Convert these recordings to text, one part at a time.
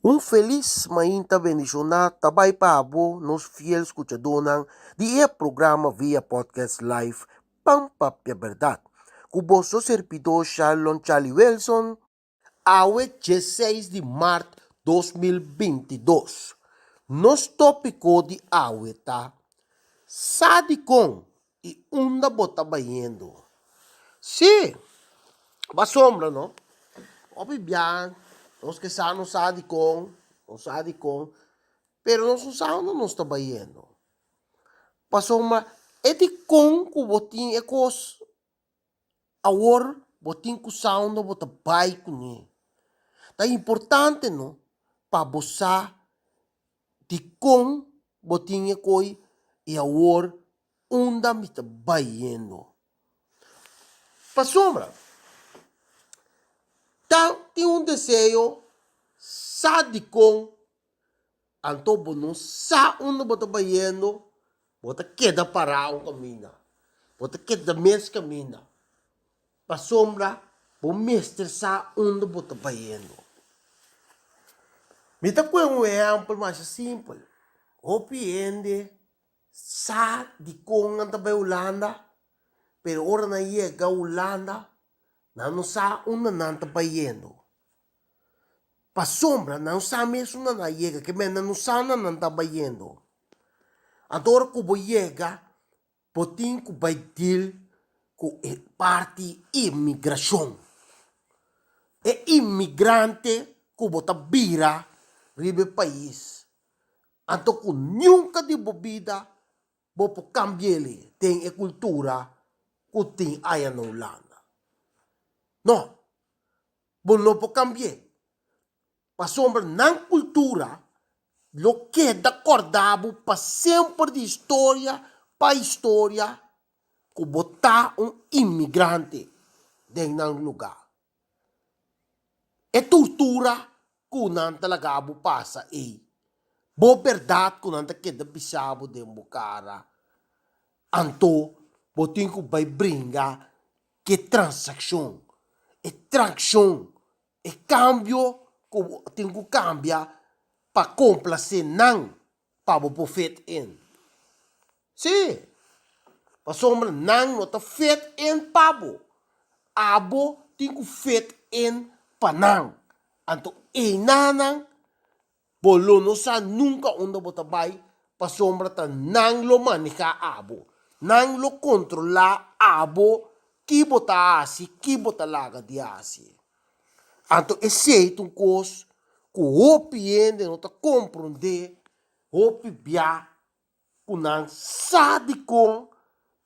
Un felis mainta bendishoná ta bai pa abo nos fiel skuchadónan di e programa via podcast live Pan Papia Bèrdat ku boso serbidó Sharlon Charlie Wilson. Awe dieseis di mart 2022. Nos tópiko di awe ta, Sa dikon i unda bo ta bayendo? Sí, bo a sombra no. Hopi bia nos ke sa nos sa dikon, nos sa dikon, pero nos no sa unda nos ta bayendo. Pasobra e dikon ku bo tin e kos awor bo tin ku sa unda bo ta bai kuné. Ta importante no pa bo sa Dikon bo tin e koi i awor unda mi ta bayendo? Pasobra ta tin un deseo sa dikon, anto bo no sa unda bo ta bayendo, bo ta keda pará un kaminda, bo ta keda mes kaminda. Pasobra bo mester sa unda bo ta bayendo. Mi ta kohe un ehèmpel masha simpel. Hopi hende sa dikon nan ta bai Hulanda, pero ora nan yega Hulanda, nan no sa unda nan ta bayendo. Pasobra nan no sa mes unda nan a yega, ke men nan no sa unda nan ta bayendo. Anto ora ku bo yega, Bo tin ku bai deal ku e parti imigrashon. E imigrante ku bo ta bira riba e pais. Anto ku nunka di bo bida bo por kambi'el den e kultura ku tin aya na Hulanda. No, bo no por kambi'é. Pasobra nan kultura lo keda kòrda bo pa semper di historia pa historia ku bo ta un imigrante den nan lugá. E tortura ku nan ta laga bo pasa ei, bo bèrdat ku nan ta keda bisa bo den bo kara, anto bo tin ku bai bringa ku e transakshon, e trakshon E kambio ku bo tin ku kambia pa komplasé nan pa bo por fit in. Sí, pasobra nan no ta fit in pa bo. Abo tin ku fit in pa nan. Anto einanan Bo lo no sa nunka unda bo ta bai pasobra ta nan lo manehá abo. Nan lo kontrolá abo ki bo ta hasi, ki bo ta laga di hasi. Anto esei ta un kos ku hopi hende no ta komprondé, hopi bia ku nan sa dikon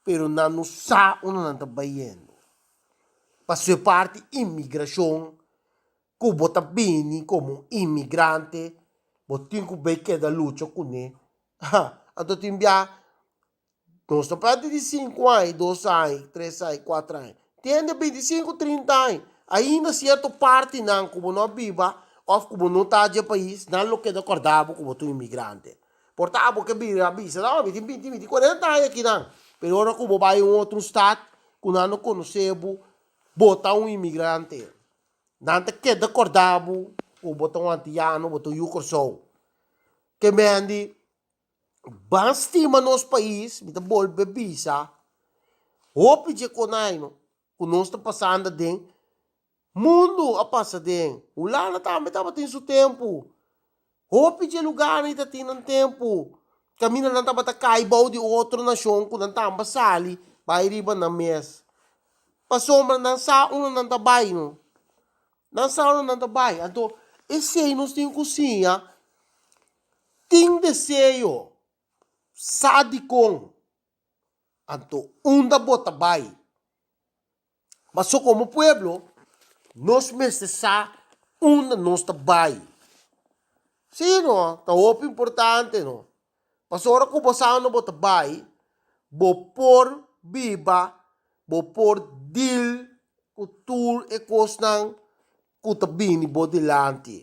pero nan no sa unda nan ta bayendo. Pasobra e parti imigrashon ku bo ta bini komo un imigrante, bo tin ku bay keda lucha kuné. Anto tin bia nos ta papia di sinku aña, dos aña, tres aña, kuater aña. Tin hende bintisinku, trinta aña, ainda sierto partinan ku bo no a biba òf ku bo no ta dje pais, nan lo keda kòrda bo ku bo ta un imigrante. Por ta abo ke bira bisa, no, mi tin binti, mi tin kuarenta aña akinan. Pero ora ku bo bai un otro stat ku nan no konosé bo, bo ta un imigrante. Nan ta keda kòrda bo ku bo ta un antiano, bo ta un yu Kòrsou. Ke men di, ban stima nos pais, mi ta bolbe bisa, hopi dje konaino ku nos ta pasando aden, mundu a pasa aden. Hulanda tambe tabatin su tempu. Hopi dje lugarnan ta tin nan tempu kaminda nan tabata kai bou di otro nashon ku nan tamba sali bai riba nan mes. Pasobra nan sa unda nan ta bai no. Nan sa unda nan ta bai. Anto esei nos tin ku siña tin deseo sa dikon. Anto unda bo ta bai? Paso komo pueblo nos mester sa unda nos ta bai. Sí no, ta hopi importante no. Paso ora ku bo sa unda bo ta bai, bo por biba, bo por deal ku tur e kosnan ku ta bini bo dilanti.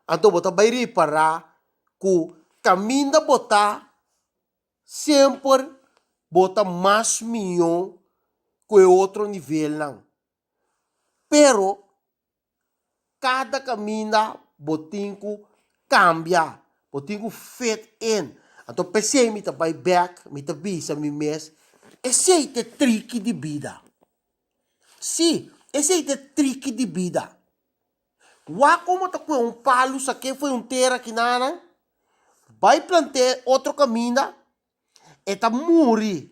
Anto bo ta bai ripará ku kaminda bo ta Semper bo ta mas mihó ku e otro nivelnan. Pero kada kaminda Bo tin ku kambia, bo tin ku fit in. Anto p'esei mi ta bai bèk, mi ta bisa mi mes, esei ta e triki di bida. Sí, esei ta e triki di bida. Wak komo ta kue un palu sak'é fo'i un tera kinanan, bai plant'é otro kaminda, e ta muri,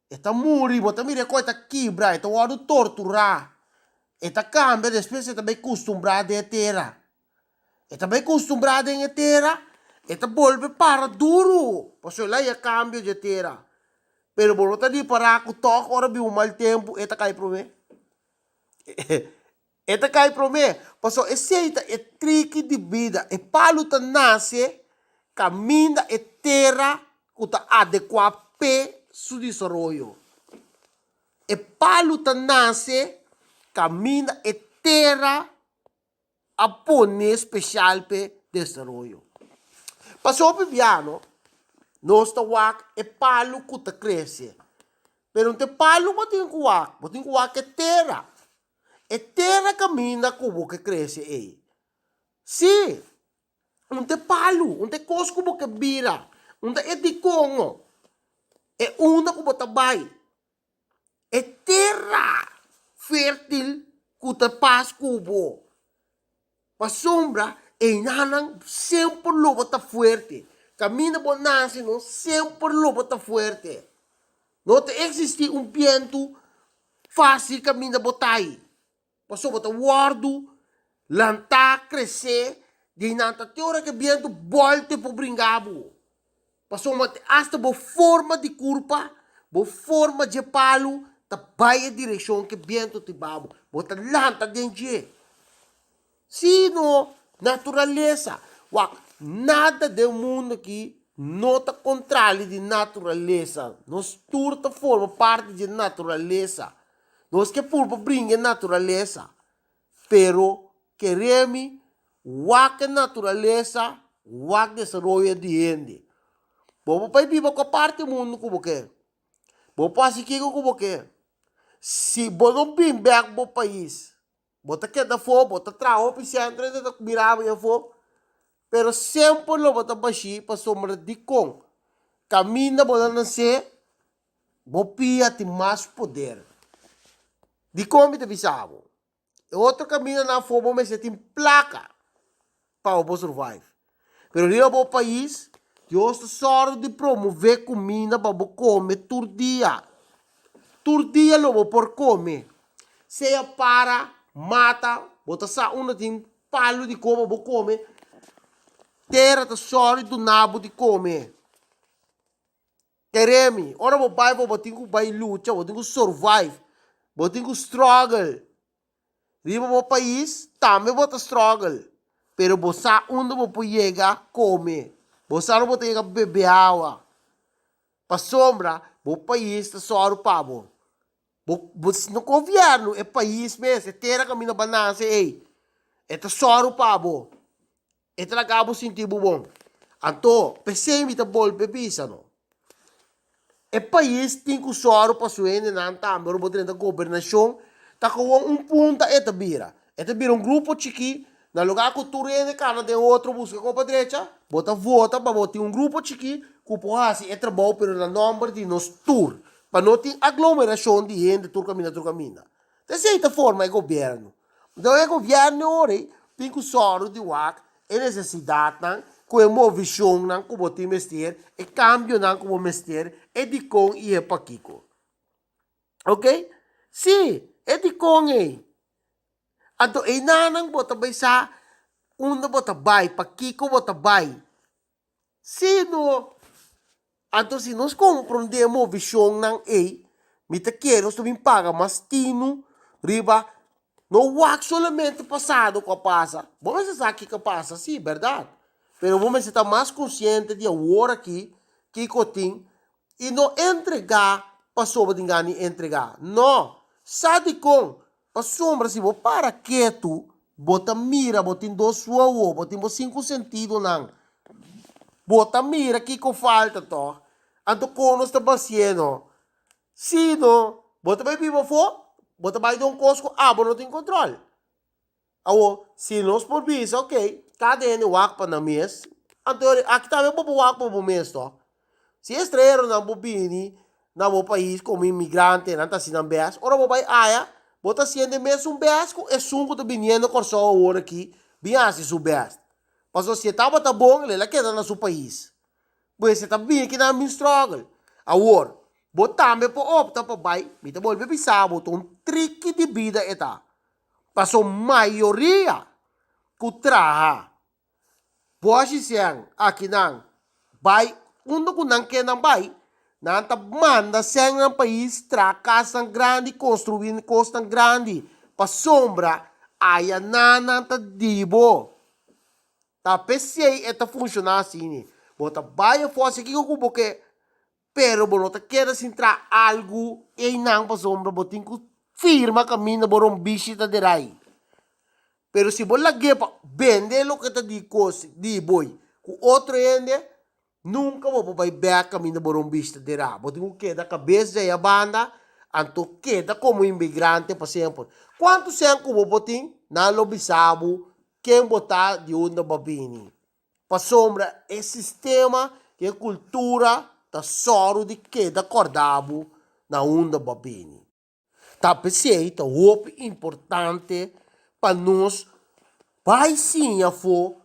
e ta muri, bo ta mira kon e ta kibra, e ta wòrdu torturá, e ta kambia, despues e ta bai kustumbrá den e tera. E ta bai kustumbrá den e tera, e ta bolbe para duru, pasobra el a haña kambio dje tera. Pero bo no ta ripará ku tòg ora bin un mal tempu e ta kai promé. E ta kai promé, pasobra esei ta e triki di bida. E palu ta nase kaminda e tera ku ta adekuá p'e su desaroyo. E palu ta nase kaminda e tera a pone spesial p'e desaroyo. Pasobra hopi bia no, nos ta wak e palu ku ta krese, pero no ta e palu bo tin ku wak, bo tin ku wak e tera. E tera kaminda ku bo ke krese ei. Sí, un ta e palu, un ta e kos ku bo ke bira, un ta e dikon, e unda ku bo ta bai. E tera fértil ku ta pas ku bo. Pasobra einanan semper lo bo ta fuerte. Kaminda bo nase no semper lo bo ta fuerte. No ta eksistí un bientu fásil kaminda bo ta ei. Pasobra bo ta wòrdu lantá, kresé, di einan ta te ora ku e bientu bòlta e por bringa bo. Pasobra te asta bo forma di kurpa, bo forma dje palu ta bai e direkshon ku e bientu ta hiba bo. Bo ta lanta den dje. Sí, no, naturalesa. Wak, nada den mundu aki no ta kontrali di naturalesa. Nos tur ta forma parti dje naturalesa. Nos ke purba bringa e naturalesa, pero kere mi wak e naturalesa, wak desaroyo di hende. Bo por bai biba kua parti mundu ku bo ke. Bo por hasi kiko ku bo ke. Si bo no bin bek bo pais, bo ta keda afó, bo ta traha hopi sentro hende ta mira bo afó, pero semper lo bo ta bashí pasobra dikon? Kaminda bo ta nase, bo pia tin mas poder. Dikon mi ta bisa bo? E otro kamindanan afó bo mester tin plaka pa bo por survive. Pero riba bo pais, Dios ta sòru di promové kuminda pa bo kome tur dia. Tur dia lo bo por kome. Sea para, mata, bo ta sa unda tin palu di kome bo kome. Tera ta sòru di duna bo di kome. Kere mi, ora bo bai bo tin ku bai lucha, bo tin ku survive, bo tin ku struggle. Riba bo pais tambe bo ta struggle, pero bo sa unda bo por yega kome, bo sa unda bo ta yega bebe awa. Pasobra bo pais ta sòru pa bo. Bo bo no gobièrnu, e pais mes, e tera kaminda bo a nase ei, e ta sòru pa bo. E ta laga bo sinti bo bon. Anto, p'esei mi ta bolbe bisa no. E pais tin ku sòru pa su hendenan tambe ora bo drenta gobernashon, ta kowon un punta e ta bira. E ta bira un grupo chikí, na lugá ku tur hende kana den otro buska kon pa drecha, bo ta vota pa bo tin un grupo chikí ku por hasi e trabou pero na nòmber di nos tur, pa no tin aglomerashon di hende tur kaminda tur kaminda. Ta esei ta forma e gobièrnu. Enton e gobièrnu ora ei tin ku sòru di wak e nesesidatnan ku e movishonnan ku bo tin mester, e kambionan ku bo mester, e dikon i e pakiko. Oke? Sí, e dikon ei. Anto einanan bo ta bai sa unda bo ta bai, pakiko bo ta bai. Sí, no. Anto si nos komprondé movishonnan ei, mi ta kere nos ta bin paga mas tinu riba no wak solamente pasado ku a pasa. Bo mester sa kiko a pasa, sí, bèrdat. Pero bo mester ta mas konsiente di awor aki kiko tin i no entregá pasobra tin gana di entregá. No. Sa dikon? Pasobra si bo para ketu, bo ta mira, bo tin dos wowo, bo tin bo sinku sentidonan. Bo ta mira kiko falta tòg. Anto kon nos ta basié no? Si no, bo ta bai biba afó, bo ta bai den un kos ku abo no tin kontrol. Awor, si nos por bisa, ok, Kada hende wak pa nan mes. Anto aki tambe bo por wak pa bo mes to. Si e estranheronan por bini na bo pais komo inmigrante, nan ta hasi nan bes. Ora bo bai aya, bo ta hasiendo e mesun bes ku esun ku ta biniendo Kòrsou awor aki bin hasi su bes. Pasobra si e tabata bon, el a keda na su pais. Pues e ta bini aki nan bin struggle. Awor, bo tambe por opta pa bai, mi ta bolbe bisa bo, ta un triki di bida e ta. Pasobra mayoria ku traha Boshi sèn akinan bai unda ku nan ke nan bai, nan ta manda sèn nan pais traha kasnan grandi, konstruí kosnan grandi pasobra aya nan nan ta di bo. Ta p'esei e ta funshoná asina. Bo ta bai afó hasi kiko ku bo ke, pero bo no ta keda sin traha algu einan pasobra bo tin ku firma kaminda bo rombishi ta derai. Pero si bo lag'é pa bende loke ta di kos di bo ku otro hende, nunka bo por bai bèk kaminda bo rombis ta derá. Bo tin ku keda kabes djei a banda, anto keda komo inmigrante pa semper. Kuantu sèn ku bo por tin, nan lo bisa bo ken bo ta, di unda bo a bini. Pasobra e sistema i e kultura ta sòru di keda kòrda bo na unda bo a bini. Ta p'esei ta hopi importante pa nos bai siña afó,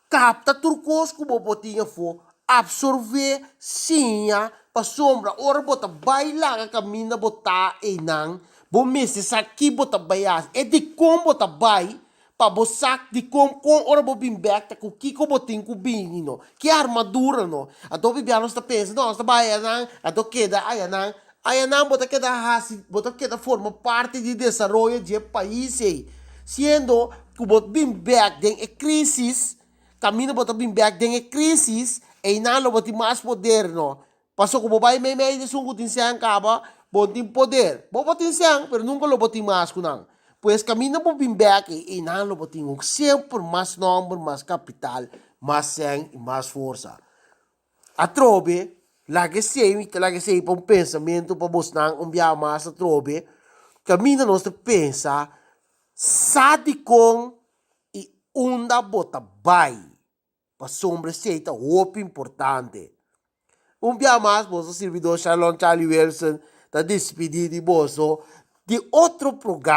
kapta tur kos ku bo por tin afó, apsorbé, siña, pasobra ora bo ta bai laga kaminda bo ta einan, bo mester sa ki bo ta bai hasi, e dikon bo ta bai Pa bo sa dikon kon ora bo bin bek ta ku kiko bo tin ku bini no. Ki armadura no. Anto hopi bia nos ta pensa, no, nos ta bai ayanan, anto keda ayanan. Ayanan bo ta keda hasi, bo ta keda forma parti di desaroyo dje pais ei. Siendo ku bo bin bek den e krisis, kaminda bo ta bin bek den e krisis, einan lo bo tin mas poder no. Paso ku bo bai meimei di esun ku tin sèn kaba, bo no tin poder. Bo por tin sèn, pero nunka lo bo tin mas ku nan. Pues kaminda bo bin bèk ei, einan lo bo tin un semper mas nòmber, mas kapital, mas sèn i mas forsa. Atrobe, laga esei, mi ta laga esei pa un pensamentu pa bosnan un biaha mas atrobe, kaminda nos ta pensa sa dikon i unda bo ta bai. Pasobra esei ta hopi importante. Un bia mas boso sirbidor Shalom Charlie Wilson ta dispidi di boso di otro programa.